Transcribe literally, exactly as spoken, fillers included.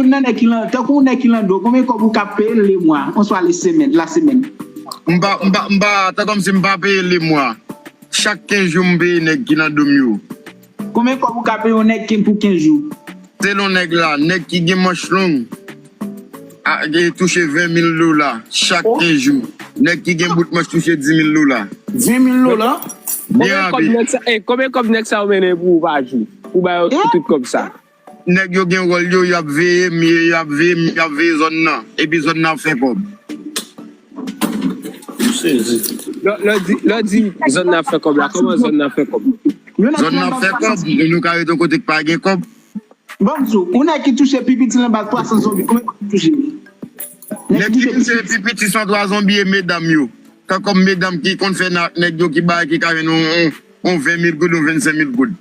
youn nan nèg ki lan, tankou yon nèg ki lan do, konbyen kòb ou ka peye l le mwa, oswa le semèn, la semèn? M pa, m pa, m pa, ta kòmsi m pa peye le mwa. Chak kenz jou m peye nèg ki nan do m yo. Konbyen kòb ou ka peye yon nèg ki pou kenz jou? Selon nèg la, nèg ki gen manch long, a, e touche ven mil dola chak Oh. kenz jou. Nèg ki gen bout manch touche dis mil dola. Ven mil dola? Byen Konbyen kòb rapi. nèg sa, eh, konbyen kòb nèg sa yo mennen pou ou pa jou? Pou ba yo Eh? tout kòb sa? Nèg yo gen wòl yo, y ap veye m, y ap veye m, y ap veye zòn nan. Epi zòn nan ap fè kòb. Sezi. Lè lè di, lè di zòn nan ap fè kòb la, kòman zòn nan ap fè kòb? Yon nèg Zòn ki nan lan ap fè baz kòb, nou ka rete yon kote k pa gen kòb. Ban m di w, yon nèg ki touche pi piti lan baz twa san zonbi, konbyen kòb li touche? Nèg ki touche pi piti san twa zonbi e medam yo. Tan kòm medam ki konn fè nan ak nèg yo ki bay ki ka jwenn yon, yon, yon ven mil goud, yon vennsenk mil goud.